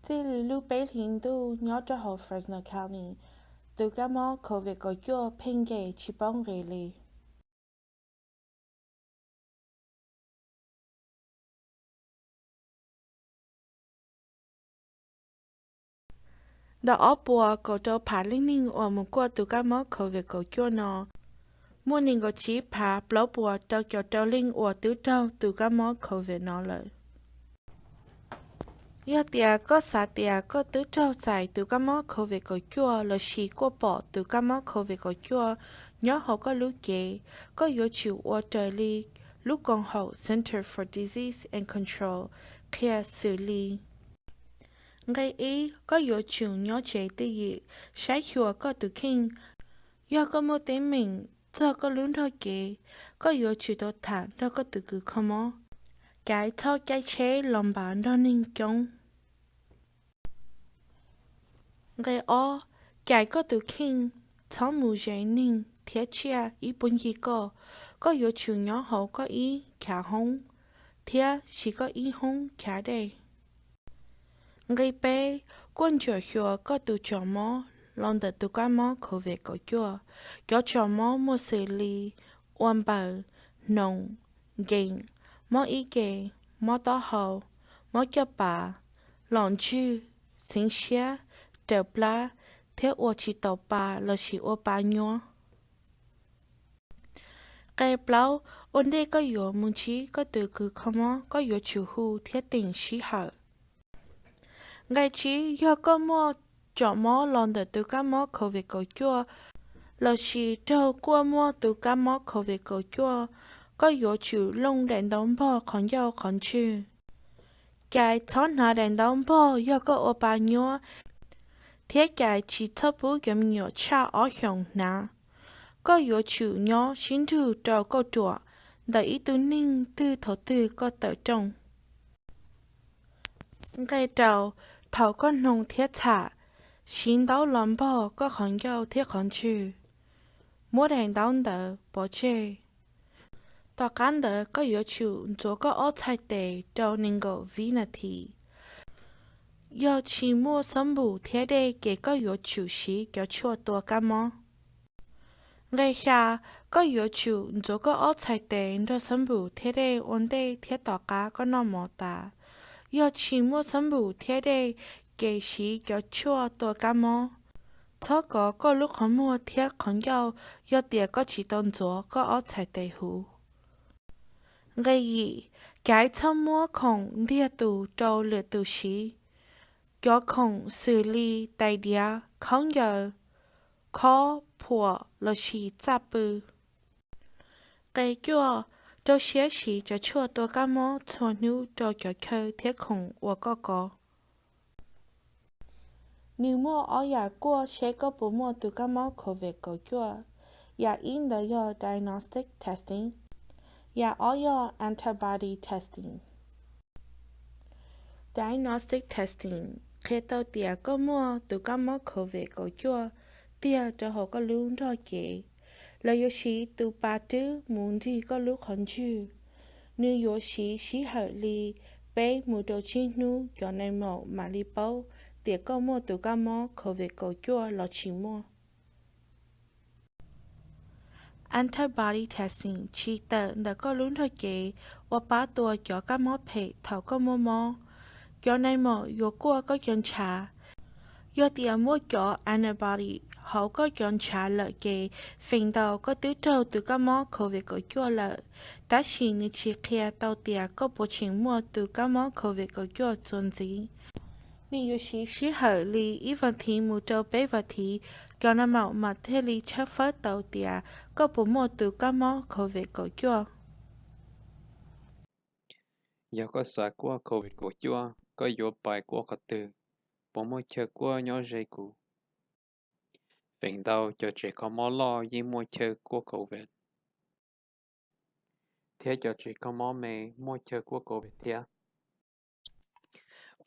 Txij li lub peb hlis ntuj nyob rau hauv Fresno County, tus kab mob COVID kaum cuaj pheej nce tsis paub nqis li. Ntawm ob puas kaum rau phav leej neeg uas mus kuaj tus kab mob COVID kaum cuaj no, muaj nees nkaum tsib phav plaub puas rau caum rau leej uas twb raug tus kab mob COVID no lawm. Yog tias koj xav tias koj twb raug txais tus kab mob COVID kaum cuaj lossis kuaj pom tus kab mob COVID kaum cuaj nyob hauv koj lub cev, koj yuav tsum ua raws li lub koom haum Center for Disease and Control qhia xws li: Nqe ib, koj yuav tsum nyob tsev twj ywm, saib xyuas koj tus kheej. Yog koj muaj teeb meem txog koj lub nrog cev, koj yuav tsum tau tham nrog koj tus kws kho mob. Caiv txhob caij tsheb los npav nrog neeg coob. Nqe ob, cais koj tus kheej, txhob mus ze neeg thiab tsiaj ib puag ncig koj. Koj yuav tsum nyob hauv koj ib chav hoob thiab siv koj ib hoob chav dej. Nqe peb, kuaj ntsuam xyuas koj tus tsom mob los ntawm tus kab mob COVID kaum cuaj. Cov tsom mob muaj xws li ua npaws, hnoos, nkees, mob ib ke, mob taub hau, mob caj pas, los ntswg, xeev siab, raws plab, thiab ua tsis taus pa lossis ua pa nyuab. Nqe plaub, ua ntej koj yuav mus ntsib koj tus kws kho mob, koj yuav tsum hu thiab teem sij hawm. Nqe tsib, yog koj muaj tsom mob los ntawm tus kab mob COVID kaum cuaj lossis raug kuaj muaj tus kab mob COVID kaum cuaj, koj yuav tsum looj daim ntaub npog qhov ncauj qhov ntswg. Cais txhob hnav daim ntaub npog yog koj ua pa nyuab, thiab cais tsis txhob pub cov me nyuam tshaj ob xyoos hnav. Koj yuav tsum nyob sib nrug rau kauj ruam ntawm ib tug neeg twg thaum twg koj tawm rooj. Nqe rau, thaum koj hnoos thiab txham, siv ntaub los npog koj qhov ncauj thiab qhov ntswg. Muab daim ntaub ntawd pov tseg. Tom qab ntawd koj yuav tsum ntxuav koj ob txhais tes rau nees nkaum vib nas this. Yog tsis muaj xab npum thiab dej ces koj yuav tsum siv cov tshuaj tua kab mob. Nqe xya, koj yuav tsum ntxuav koj ob txhais tes nrog xab npum thiab dej ua ntej thiab tom qab koj noj mov tas. Yog tsis muaj xab npum thiab dej ces siv cov tshuaj tua kab mob. Txhob kov koj lub qhov muag thiab qhov ncauj yog tias koj tsis tau ntxuav koj ob txhais tes huv. Nqe yim, caiv txhob muab khoom ntiag tus rau lwm tus siv. Cov khoom xws li tais diav, khaub ncaws, khob, phuam lossis txaj pw. Nqe cuaj, rau siab siv cov tshuaj tua kab mob txhua hnub rau cov chaw thiab khoom uas koj kov. Nws muaj ob yam kuaj seb koj puas muaj tus kab mob COVID kaum cuaj. Yam ib ntawd yog diagnostic testing, yam ob yog antibody testing. Diagnostic testing qhia tau tias koj muaj tus kab mob COVID kaum cuaj tiag rau hauv koj lub nrog cev. Lawv yuav siv tus pas rwb mus nrig koj lub qhov ntswg. Nws yuav siv sij hawm li peb mus rau tsib hnub cov nai maum mam li paub tias koj muaj tus kab mob COVID kaum cuaj los tsis muaj. Antibody testing tsis tawm ntawm koj lub nrog cev uas pab tua cov kab mob phem thaum koj muaj mob. Cov nai maum yuav kuaj koj cov ntshav. Yog tias muaj cov antibody hauv koj cov ntshav lawm ces feem ntau koj twb raug tus kab mob COVID kaum cuaj lawm, tab sis nws tsis qhia tau tias koj puas tseem muaj tus kab mob COVID kaum cuaj txuas ntxiv. Nws yuav siv sij hawm li ib vas thiv mus rau peb vas thiv, cov nai maum mam thiaj li tshawb fawb tau tias koj puas muaj tus kab mob COVID kaum cuaj. Yog koj xav kuaj COVID kaum cuaj, koj yuav pais kuaj qhov twg? Puas muaj chaw kuaj nyob ze kuv? Feem ntau cov tsev kho mob loj yeej muaj chaw kuaj COVID, thiab cov tsev kho mob me muaj chaw kuaj COVID thiab.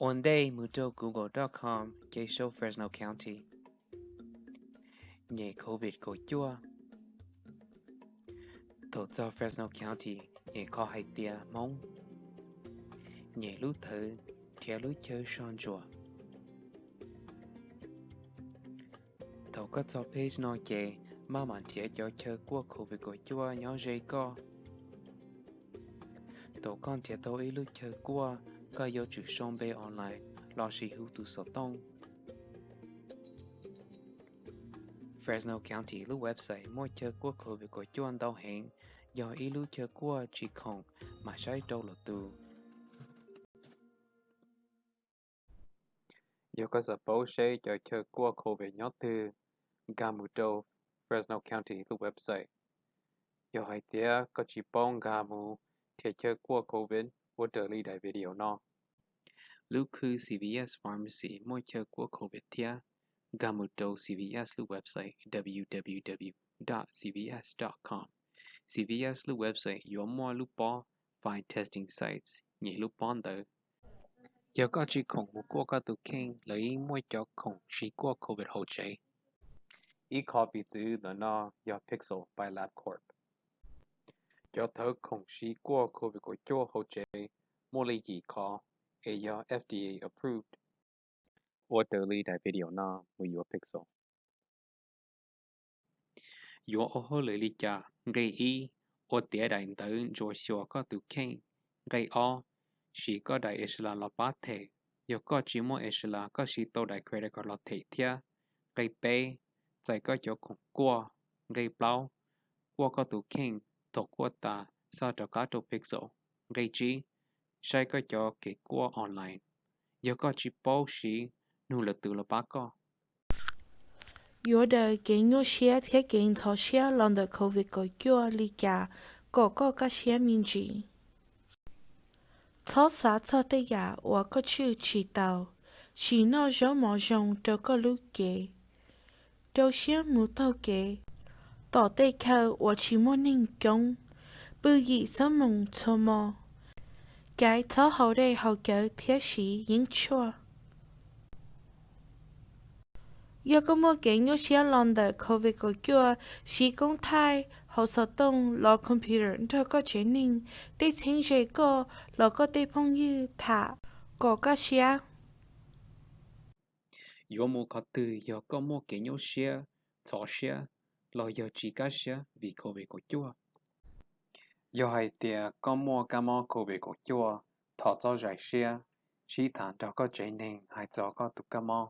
Ua ntej mus rau google dot com, ces sau Fresno County, nyem COVID kaum cuaj. Thaum txog Fresno County, nyem qhov hais tias Hmoob, nyem lub thawv thiab lub chaw soj ntsuam. Thaum koj txog page no ces maj mam nrhiav cov chaw kuaj covid kaum cuaj nyob ze koj. Thaum koj nrhiav tau ib lub chaw kuaj, koj yuav tsum sau npe online lossis hu tus xov tooj. Fresno County lub website muaj chaw kuaj covid kaum cuaj ntau heev, yog ib lub chaw kuaj tsis khoom mas saib rau lwm tus. Yog koj xav paub seb cov chaw kuaj covid nyob twg, nkag mus rau Fresno County lub website. Yog hais tias koj tsis paub nkag mus nrhiav chaw kuaj covid, ua raws li daim video no. Lub khw CVS Pharmacy muaj chaw kuaj covid thiab, nkag mus rau CVS lub website www dot cvs dot com. CVS lub website yuav muaj lub pob Find Testing Sites nyem lub pob ntawd. Yog koj tsis khoom mus kuaj koj tus kheej, lawv yeej muaj cov khoom siv kuaj covid hauv tsev. Ib qho piv txwv ntawm no yog Pixel by LabCorp. Cov thawv khoom siv kuaj covid kaum cuaj hauv tsev muaj li yim qho, es yog FDA approved. Ua raws li daim video no mus yuav Pixel. Yuav ua hauj lwm li cas? Nqe ib, ua tiav daim ntawv ntsuas xyuas koj tus kheej. Nqe ob, siv koj daim insurance los pab them. Yog koj tsis muaj insurance, koj siv tau daim credit card los them thiab. Nqe peb, txais koj cov khoom kuaj. Nqe plaub, kuaj koj tus kheej, thaum kuaj tas xa rov qab rau Pixel. Nqe tsib, saib koj cov kev kuaj online. Yog koj tsis paub siv, nug lwm tus los pab koj. Yuav daws kev nyuaj siab thiab kev ntxhov siab los ntawm covid kaum cuaj li cas kom koj kaj siab me ntsis? Txhob xav txog tej yam uas koj tswj tsis tau. Sim noj zaub mov zoo rau koj lub cev. Rau siab mus taug kev tom tej chaw uas tsis muaj neeg coob. Pw yim xuab moos txhua hmo. Caiv txhob haus dej haus cawv thiab siv yeeb tshuaj. Yog koj muaj kev nyuaj siab los ntawm covid kaum cuaj, siv koob thaij, haus xov tooj, los computer nrog koj tsev neeg, tej txheeb ze koj los koj tej phooj ywg tham kom kaj siab. Yuav mus qhov twg yog koj muaj kev nyuaj siab, ntxhov siab, los yog tsis kaj siab vim covid kaum cuaj? Yog hais tias koj muaj kab mob covid kaum cuaj, thov txhob zais siab, sib tham nrog koj tsev neeg hais txog koj tus kab mob,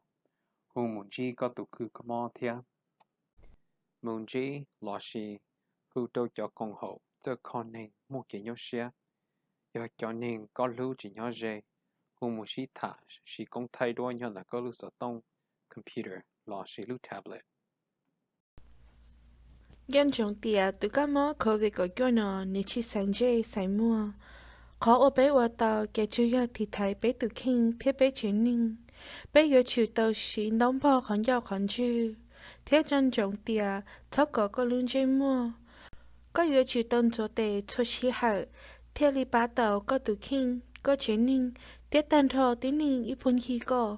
hu mus ntsib koj tus kwv kab mob thiab. Mus ntsib lossis hu rau cov koom haum txawj kho neeg muaj kev nyuaj siab. Yog cov neeg koj hlub tsis nyob ze, hu mus sib tham, siv koob thaij duab nyob ntawm koj lub xov tooj, computer lossis lub tablet. Nco ntsoov tias tus kab mob covid kaum cuaj no nws tsis xaiv ntsej xaiv muag. Qhov uas peb ua tau ces tsuas yog tiv thaiv peb tus kheej thiab peb tsev neeg. Peb yuav tsum tau siv ntaub npog qhov ncauj qhov ntswg, thiab nco ntsoov tias txhob kov koj lub ntsej muag. Koj yuav tsum tau ntxuav tes txhua sij hawm thiaj li pab tau koj tus kheej, koj tsev neeg, thiab tag nrho tib neeg ib puag ncig koj.